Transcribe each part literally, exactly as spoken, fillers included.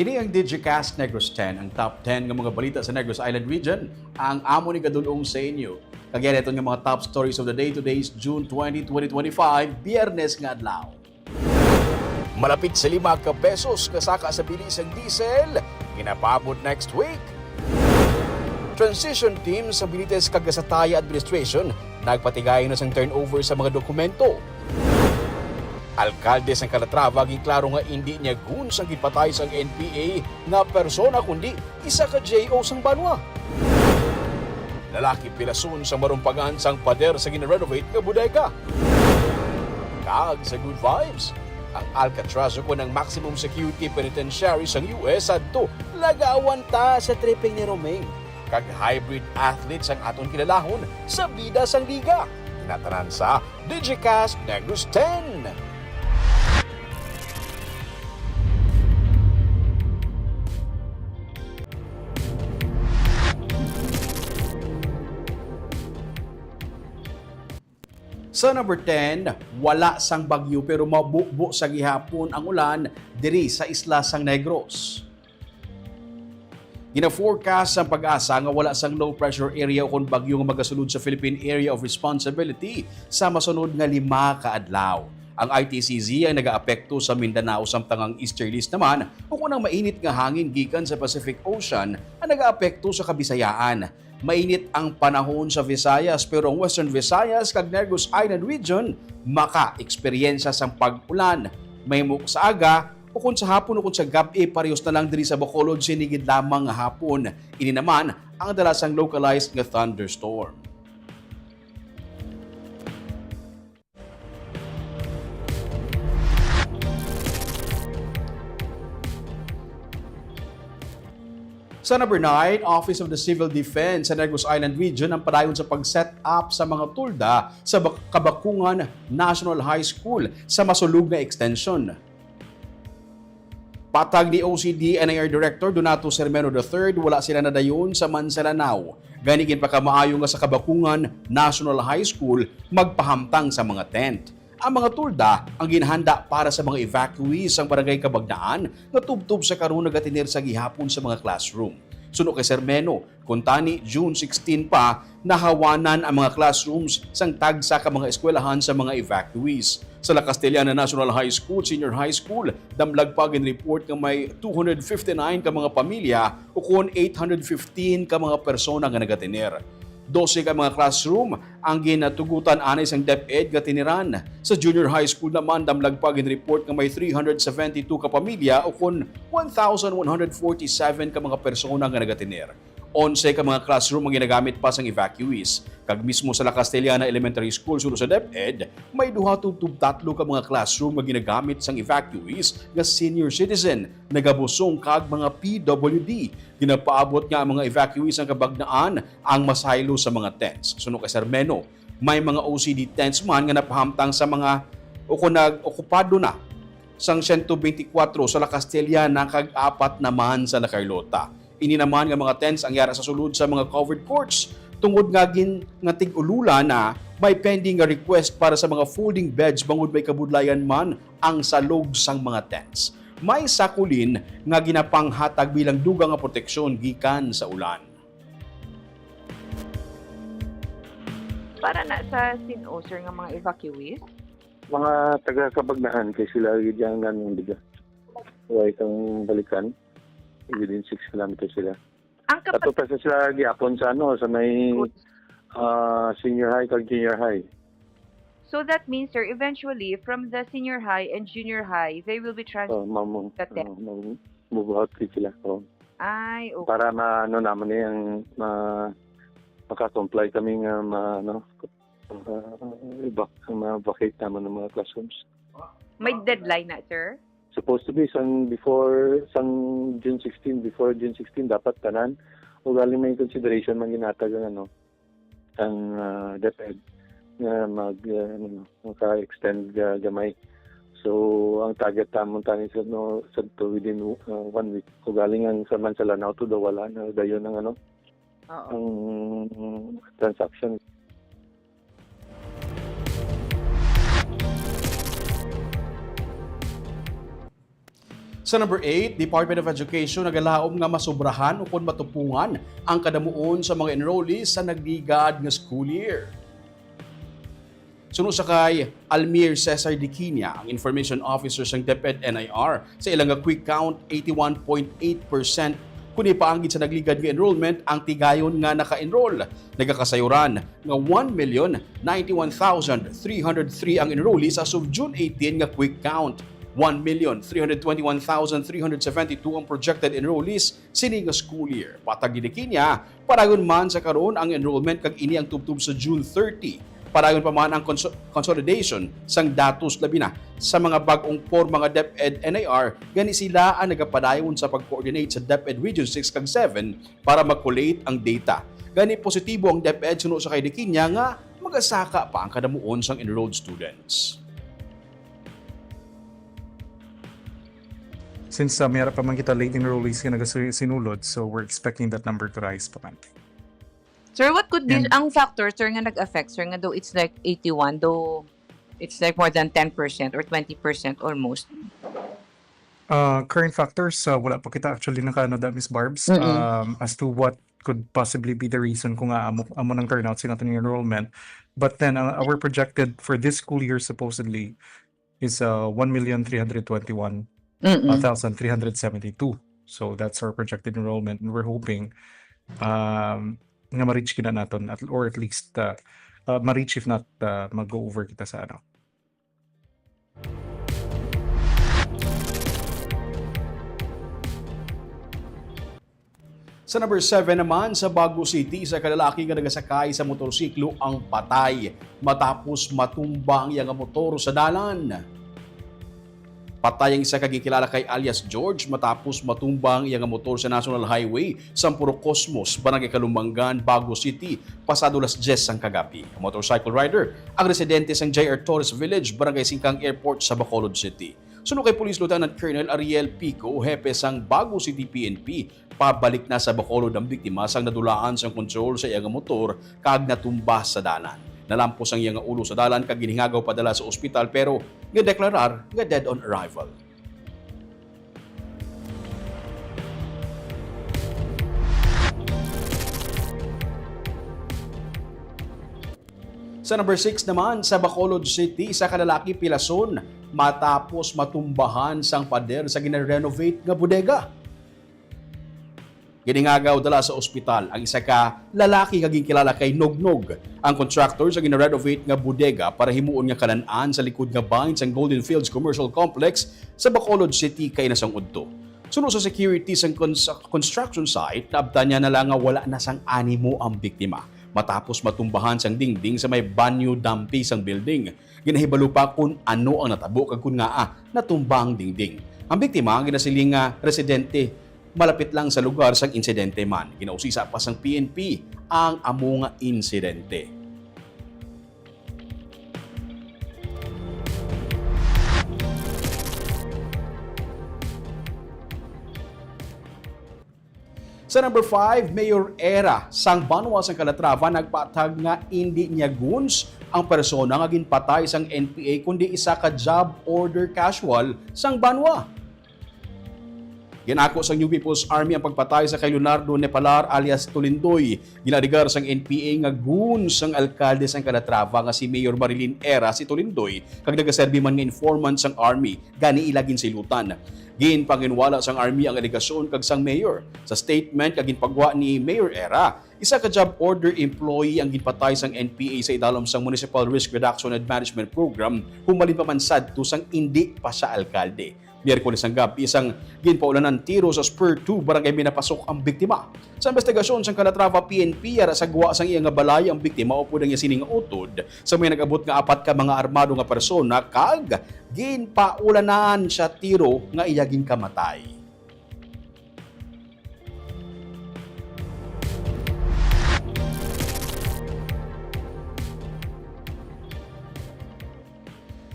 Ini ang Digicast Negros ten, ang top ten nga mga balita sa Negros Island Region, ang amon igadul-ong sa inyo. Kag yari iton nga mga top stories of the day, today's June twenty, twenty twenty-five, Biyernes nga adlaw. Malapit sa lima ka pesos nga saka sa bili sang diesel, ginapaabot next week. Transition team sa Benitez kag Gasataya administration nagpatigay na sang turnover sa mga dokumento. Alkalde sang Calatrava ginklaro nga indi niya guns ang ginpatay sang N P A nga persona, kundi isa ka J O sang banwa. Lalaki pilason sa marumpangan sang pader sa gina-renovate nga bodega. Kag sa good vibes, ang Alcatraz ukon ang Maximum Security Penitentiary sang U S adto, lagawan ta sa tripping ni Romeng. Kag hybrid athlete sang aton kilalahon sa bida sang liga. Kinatanan sa Digicast Negros ten. Sa number ten, wala sang bagyo pero mabubo sa gihapon ang ulan diri sa isla sang Negros. Gina-forecast sang PAGASA nga wala sang low pressure area ukon bagyo nga magasulod sa Philippine Area of Responsibility sa masunod nga lima ka adlaw. Ang I T C Z ang nagaapekto sa Mindanao, samtang ang easterlies naman ukon ang mainit nga hangin gikan sa Pacific Ocean ang nagaapekto sa Kabisayaan. Mainit ang panahon sa Visayas, pero ang Western Visayas kag Negros Island Region maka-eksperyensya sang pag-ulan. Mahimo sa aga, ukon sa hapon, ukon sa gab-i, parehos na lang diri sa Bacolod, sini gid lamang nga hapon. Ini naman ang dala sang localized nga thunderstorm. Sa number nine, Office of the Civil Defense sa Negros Island Region ang padayon sa pag-set up sa mga tulda sa Bak-, Kabakungan National High School sa masulog nga extension. Patag ni O C D N I R Director Donato Sermeno the third, wala sila nadayon sa Mansa Lanao. Gani, ginpakamaayo nga sa Kabakungan National High School magpahamtang sa mga tent. Ang mga tulda ang ginhanda para sa mga evacuees sang Barangay Cabagnaan nga tubtob sa karon nagatener sa gihapon sa mga classroom. Suno kay Sermeno, kuntani June sixteen pa, nahawanan ang mga classrooms sang tagsa ka mga eskwelahan sa mga evacuees. Sa La Castellana National High School, Senior High School, damlag pa ginreport nga may two hundred fifty-nine ka mga pamilya ukon eight hundred fifteen ka mga persona nga nagatener. Dose ka mga classroom ang ginatugutan anay sang DepEd nga tiniran. Sa junior high school naman, damlag pa ginreport nga may three hundred seventy-two ka pamilya ukon one thousand one hundred forty-seven ka mga persona nga nagatener. Onse ka mga classroom ang ginagamit pa sang evacuees. Kag mismo sa La Castellana Elementary School, suno sa DepEd, may duha tubtob tatlo ka mga classroom nga ginagamit sang evacuees nga senior citizen, nagabusong kag mga P W D. Ginapaabot nga ang mga evacuees ang Cabagnaan ang masaylo sa mga tents. Suno kay Sermeno, may mga O C D tents man nga napahamtang sa mga o kung nag-okupado na sang siyento beintikwatro sa La Castellana kag apat naman sa La Carlota. Ini naman nga mga tents ang yara sa sulod sa mga covered courts, tungod nga gin-, nga tig-ululan na may pending nga request para sa mga folding beds bangod may kabudlayan man ang salog sang mga tents. May sakulin nga ginapanghatag bilang dugang nga proteksyon gikan sa ulan. Para na sa sin-o, sir, nga mga evacuees? Mga taga Cabagnaan kay sila gid ang nandun dida. Way kang balikan. Within six kilometers sila. Ang Ato kapag- pa sa sila gihapon sa ano, sa may, ah, senior high kag junior high. So that means, sir, eventually, from the senior high and junior high, they will be transferred Oh, mamu-, to the oh, mamu-, move out gid sila. Oh. Ay, okay. Para ma-, ano naman eh, ang ma-, makakomply kami nga ma-, ano, ah, evac-, ma-vacate naman ang mga classrooms. May deadline na, sir? Supposed to be sang before, sang June sixteen, before June sixteen, dapat tanan. Ugali may consideration man ginatag ang, ano, ang, ah, DepEd nga mag, ah, ano, maka-extend, ah, gamay. So, ang target tamon tani sa, no, sa to within, ah, one week. Ugali nga sa Mansa Lanao to daw wala na dayon ang, ano, Oo. ang transaction. Sa number eight, Department of Education nagalaom nga masubrahan ukon matupungan ang kadamuon sa mga enrollees sa nagligad nga school year. Suno sa kay Almir Cesar Diquinia, ang Information Officer sang DepEd N I R, sa ila nga quick count, eighty-one point eight percent kung ipaanggid sa nagligad nga enrollment ang tigayon nga naka-enroll. Nagakasayuran nga one million ninety-one thousand three hundred three ang enrollees as of June eighteen nga quick count. One million three hundred twenty-one thousand three hundred seventy-two ang projected enrollees sini nga school year. Patag ni Diquinia, padayon man sa karon ang enrollment kag ini ang tubtob sa June thirty. Padayon pa man ang konso-, consolidation sang datos, labi na sa mga bag-ong porma nga DepEd N I R, gani sila ang nagapadayon sa pag-coordinate sa DepEd Region six kag seven para ma-collate ang data. Gani, positibo ang DepEd suno sa kay Diquinia nga magasaka pa ang kadamuon sang enrolled students. Since uh, may ara pa man kita late enrollees nga nagasinulod, so we're expecting that number to rise pa man. Sir, what could be And- ang factor, sir, nga nag-affect, sir, nga daw it's like eighty-one, daw it's like more than ten percent or twenty percent almost? Uh, current factors, uh, wala pa kita actually nakaano da, Miss Barbs, Mm-mm. um, as to what could possibly be the reason kung nga amo, amo nang turnout sa aton enrollment. But then, uh, our projected for this school year supposedly is uh, one million three hundred twenty-one Mm-mm. thousand three hundred seventy-two. So that's our projected enrollment, and we're hoping um, nga ma-reach kita naton at, or at least uh, uh, ma-reach, if not uh, mag-go over kita sa ano. Sa number seven naman, sa Bago City, isa ka lalaki nga nagasakay sa motorsiklo ang patay matapos matumba ang iya nga motor sa dalan. Patay ang isa ka ginkilala kay alias George matapos matumba ang iya nga motor sa National Highway sa Purok Cosmos, Barangay Calumbangan, Bago City, pasado las diyes sang kagabi. Ang motorcycle rider ang residente sang J R Torres Village, Barangay Singkang Airport sa Bacolod City. Suno kay Police Lieutenant Colonel Ariel Pico, hepe sang Bago City P N P, pabalik na sa Bacolod ang biktima sang nadulaan sang kontrol sa iya nga motor kag natumba sa dalan. Nalampos ang iya nga ulo sa dalan kag ginhingagaw padala sa ospital, pero gideklarar nga dead on arrival. Sa number six naman, sa Bacolod City, isa ka lalaki pilason matapos matumbahan sang pader sa gina-renovate nga bodega. Ginhingagaw dala sa ospital ang isa ka lalaki nga ginkilala kay Nognog, ang contractor sa gina-renovate nga bodega para himuon nga kalan-an sa likod nga bahin sang Golden Fields Commercial Complex sa Bacolod City kaina sang udto. Suno sa security sang cons-, construction site, naabtan niya na lang nga wala na sang animo ang biktima matapos matumbahan sang dingding sa may banyo dampi sang building. Ginahibalo pa kon ano ang natabo kag kon ngaa natumba ang dingding. Ang biktima, ang ginasiling nga residente, malapit lang sa lugar sang insidente man. Ginausisa pa sang P N P ang amo nga insidente. Sa number five, Mayor Era sang banwa sang Calatrava nagpatag nga indi niya goons ang persona nga ginpatay sang N P A, kundi isa ka job order casual sang banwa. Ginako sang New People's Army ang pagpatay sa kay Leonardo Nepalar alias Tulindoy. Ginaalegar sang N P A nga goon sang alkalde sang Calatrava nga si Mayor Marilyn Era si Tulindoy, kag nagaserbi man nga informant sang Army, gani ila ginsilutan. Ginpanginwala sang Army ang alegasyon kag sang Mayor. Sa statement nga ginpagwa ni Mayor Era, isa ka job order employee ang ginpatay sang N P A sa idalom sang Municipal Risk Reduction and Management Program, humalin pa man sadto sang indi pa siya alkalde. Miyerkules ang gab-i sang ginpaulanan tiro sa Spur two, Barangay Minapasok ang biktima. Sa investigasyon sang Calatrava P N P, yara sa gwa sang iya nga balay ang biktima upod ang iya sini nga utod sa may nag-abot nga apat ka mga armado nga persona kag ginpaulanan siya tiro nga iya ginkamatay.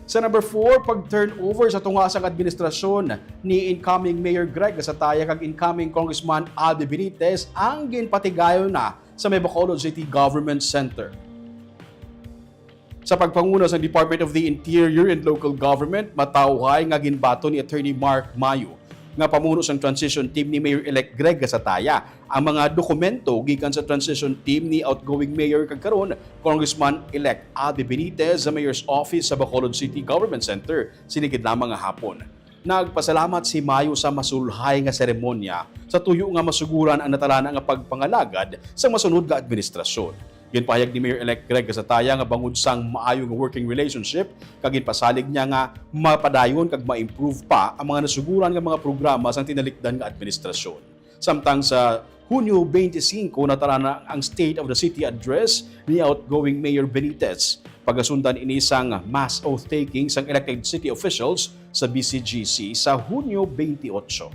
Sa number four, pag-turnover sa tunga sang administrasyon ni incoming Mayor Greg Gasataya kag incoming Congressman Aldo Benitez ang ginpatigayon na sa may Bacolod City Government Center. Sa pagpanguna sang Department of the Interior and Local Government, matawhay nga ginbaton ni Attorney Mark Mayo nga pamuno sang transition team ni Mayor-elect Greg Gasataya. Ang mga dokumento gikan sa transition team ni outgoing mayor kag karon Congressman-elect Abby Benitez sa Mayor's Office sa Bacolod City Government Center sini gid lamang nga hapon. Nagpasalamat si Mayo sa masulhay nga seremonya sa tuyo nga masuguran ang natalana nga pagpangalagad sa masunod nga administrasyon. Ginpahayag ni Mayor-elect Greg Gasataya nga bangod sang maayo nga working relationship, kag ginpasalig niya nga mapadayon kag ma-improve pa ang mga nasuguran nga mga programa sang tinalikdan nga administrasyon. Samtang sa Hunyo twenty-five, natalana ang State of the City Address ni outgoing Mayor Benitez. Pagasundan ini sang mass oath-taking sang elected city officials sa B C G C sa Hunyo twenty-eight.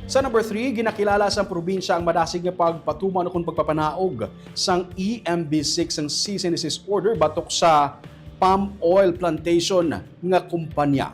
Sa number three, ginakilala sang probinsya ang madasig nga pagpatuman ukon pagpapanaog sang E M B six sang cease and desist order batok sa palm oil plantation nga kumpanya.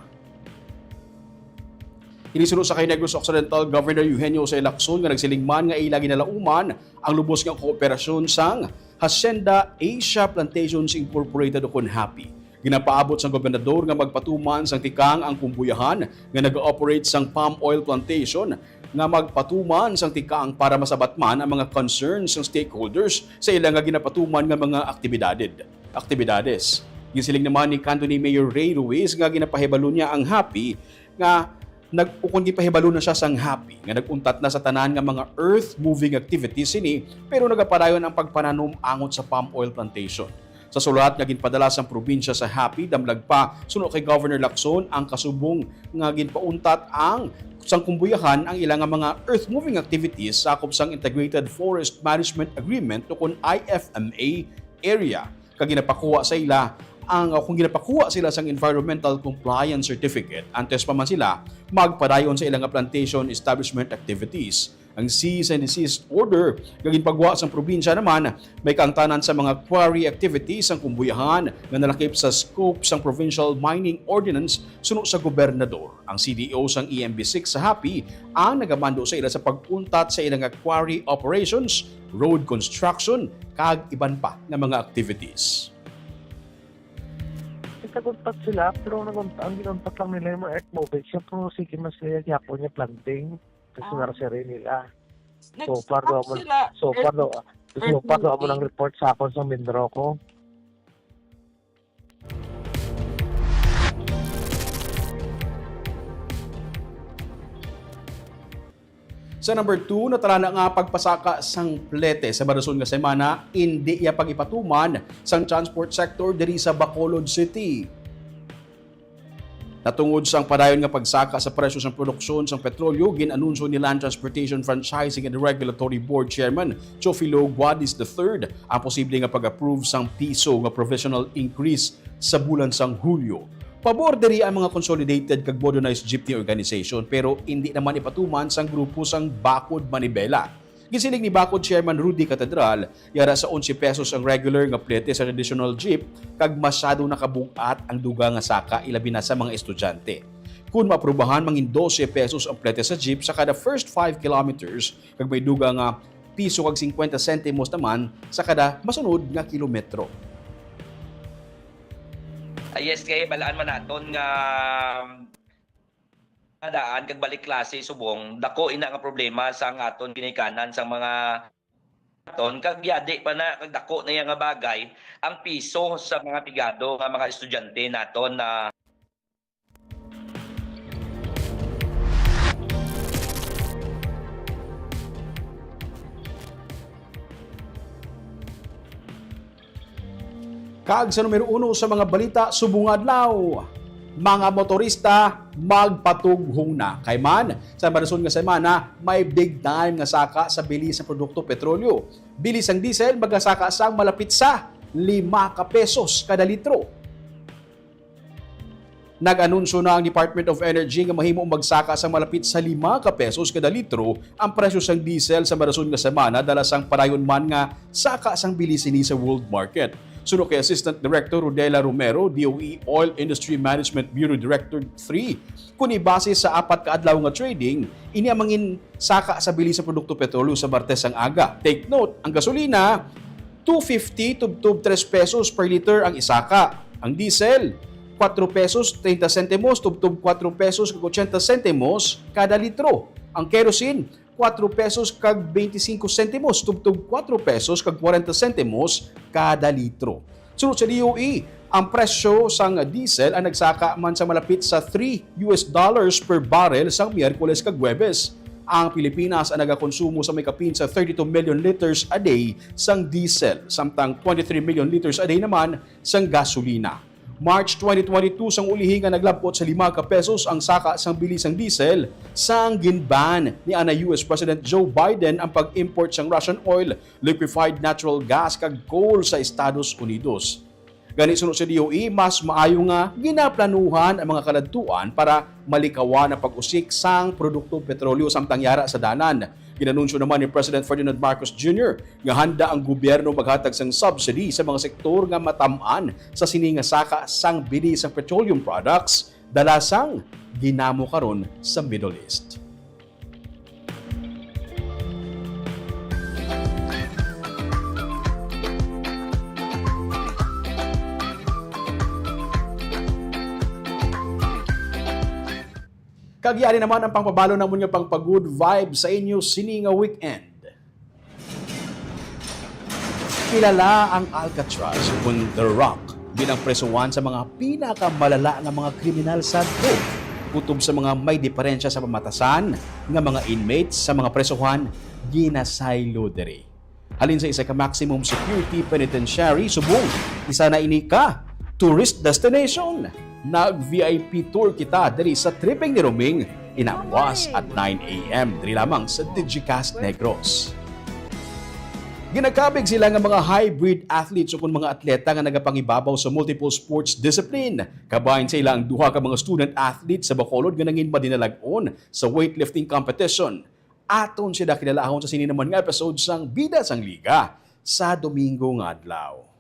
Ini suno sa kay Negros Occidental Governor Eugenio Jose Lacson nga nagsiling man nga ila ginalauman ang lubos nga kooperasyon sang Hacienda Asia Plantations Incorporated ukon HAPI. Ginapaabot sang gobernador nga magpatuman sang tikang ang kumbuyahan nga nag-ooperate sang palm oil plantation nga magpatuman sang tikang para masabat man ang mga concerns sang stakeholders sa ila nga ginapatuman nga mga aktibidaded, aktibidades. Ginsiling naman ni Cantone Mayor Ray Ruiz nga ginapahibalo niya ang HAPI nga nag-, ukon gipahibalo na siya sang HAPI nga nag-untat na sa tanan nga mga earth-moving activities sini, pero nagapadayon ang pagpananom angot sa palm oil plantation. Sa sulat nga ginpadala sang probinsya sa HAPI, damlag pa, suno kay Governor Lacson, ang kasubong nga ginpauntat ang sang kumbuyahan ang ila nga mga earth-moving activities sakop sang Integrated Forest Management Agreement ukon I F M A area, kag ginapakuha sa ila ang, kung ginapakuha sila sang Environmental Compliance Certificate antes pa man sila magpadayon sa ila nga plantation establishment activities. Ang cease and desist order nga ginpagwa sang probinsya naman may kaangtanan sa mga quarry activities sang kumbuyahan nga nalakip sa scope sang Provincial Mining Ordinance suno sa gobernador. Ang C D O sang E M B six sa HAPI ang nagamando sa ila sa pag-untat sa ila nga quarry operations, road construction, kag iban pa nga mga activities. Nagkaguntat sila, pero nagunta, ang ginuntat lang nila yung mga earth moving. Siya, pero sige, mas nila gyapon niya planting. Kasi Ah. Nursery nila. So, Nag-stop pardon mo, sila. so, pardon, so, Earth pardon mo moving. Ng report sa akon sa Mindroco. Sa number two, natalana nga pagpasaka sang plete sa marason nga semana, indi iya pag-ipatuman sang transport sector diri sa Bacolod City. Natungod sang padayon nga pagsaka sa presyo sang produksyon sang petrolyo, gin-anunsyo ni Land Transportation Franchising and Regulatory Board Chairman Teofilo Guadis the third ang posible nga pag-approve sang piso nga provisional increase sa bulan sang Hulyo. Pabor diri ang mga consolidated kag modernized jeepney organization, pero indi naman ipatuman sang grupo sang Bakod Manibela. Gisiling ni Bakod Chairman Rudy Catedral, yara sa onse pesos ang regular nga plete sa traditional jeep, kag masyado nakabug-at ang duga nga saka, ilabi na sa mga estudyante. Kun maaprubahan, mangin dose pesos ang plete sa jeep sa kada first five kilometers, kag may duga nga piso kag singkwenta sentimos naman sa kada masunod nga kilometro. Ah, yes, kay balaan man naton nga daan kag balik klase subong dako ina nga problema sa ang aton ginikanan sa mga aton kag yadi pa na kag dako na iya nga bagay ang piso sa mga pigado nga mga estudyante naton na Kag sa numero uno sa mga balita subong adlaw, mga motorista magpatughong na. Kay man, sa marason nga semana, may big time nga saka sa bili sa produkto petrolyo. Bili sang diesel, magasaka sang malapit sa lima ka pesos kada litro. Nag-anunsyo na ang Department of Energy nga mahimo magsaka sa malapit sa lima ka pesos kada litro ang presyo sang diesel sa marason nga semana, dala sang padayon man nga saka sang bili sini sa world market. Suno kay Assistant Director Rodela Romero, D O E Oil Industry Management Bureau Director three, kung ibase sa apat ka adlaw nga trading, ini ang mangin saka sa bili sa produkto petrolyo sa Martes ang aga. Take note, ang gasolina, two fifty tubtob tres pesos per liter ang isaka. Ang diesel, kwatro pesos treinta sentimos tubtob kwatro pesos kag ochenta sentimos kada litro. Ang kerosene, kwatro pesos kag beintisinko sentimos tubtob kwatro pesos kag kwarenta sentimos kada litro. Sunod sa D O E, ang presyo sang diesel ang nagsaka man sa malapit sa three U S dollars per barrel sang Miyerkules kag Huwebes. Ang Pilipinas ang nagakonsumo sa may kapin sa thirty-two million liters a day sang diesel, samtang twenty-three million liters a day naman sang gasolina. March twenty twenty-two sang ulihi nga naglab-ot sa lima ka pesos ang saka sang bili sang diesel, sang gin-ban ni ana U S President Joe Biden ang pag-import sang Russian oil, liquefied natural gas, kag coal sa Estados Unidos. Gani, suno sa D O E, mas maayo nga ginaplanuhan ang mga kaladtuan para malikawan ang pag-usik sang produkto petrolyo samtang yara sa dalan. Ginanunsyo naman ni President Ferdinand Marcos Junior nga handa ang gobyerno maghatag sang subsidy sa mga sektor nga matam-an sa sini nga saka sang bili sang petroleum products, dala sang ginamo karon sa Middle East. Kag yari naman ang pangpabalo namon nga pangpa-good vibe sa inyo sini nga weekend. Kilala ang Alcatraz, ukon The Rock, bilang presohan sa mga pinakamalala nga mga kriminal sa Globe. Kutob sa mga may diperensya sa pamatasan nga mga inmates sa mga presohan, ginasaylo diri. Halin sa isa ka maximum security penitentiary subong, isa na ini ka tourist destination. Nag-V I P tour kita diri sa tripping ni Roming, inakwas at nine A M, diri lamang sa Digicast Negros. Ginakabig sila nga mga hybrid athletes ukon mga atleta nga nagapangibabaw sa multiple sports discipline. Kabahin sa ila ang duha ka mga student athletes sa Bacolod nga nangin madinalag-on sa weightlifting competition. Aton sila kilalahon sa sini naman nga episode sang Bida sang Liga sa Domingo nga adlaw.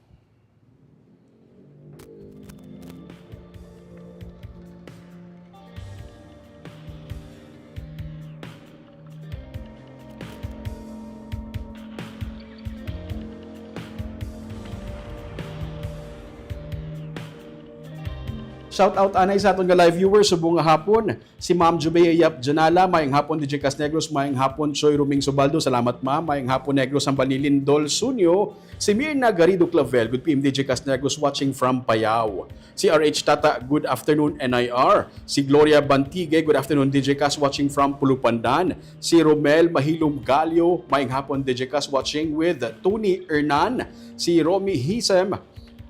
Shout out anay sa aton nga live viewers subong nga hapon. Si Ma'am Jubea Yap Janala, maayong hapon, D J Cas Negros, maayong hapon, Choy Ruming Subaldo, salamat, ma'am, maayong hapon, Negros, ang Banilin Dol Sunyo, si Mirna Garrido Clavel, good P M, D J Cas Negros, watching from Payao. Si R H Tata, good afternoon, N I R. Si Gloria Bantigue, good afternoon, D J Cas, watching from Pulupandan. Si Romel Mahilom Galio, maayong hapon, D J Cas, watching with Tony Hernan. Si Romy Hisem,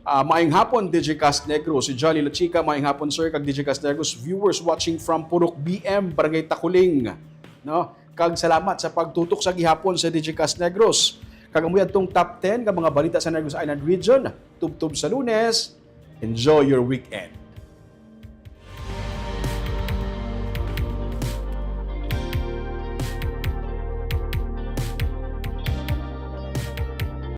ah, maayong hapon, D J Cas Negros. Si Jolly La Chica, maayong hapon, sir, kag D J Cas Negros viewers watching from Purok B M, Barangay Takuling. No? Kag salamat sa pagtutok sa gihapon sa D J Cas Negros. Kag amoy adtong top ten nga mga balita sa Negros Island Region, tubtob sa Lunes. Enjoy your weekend.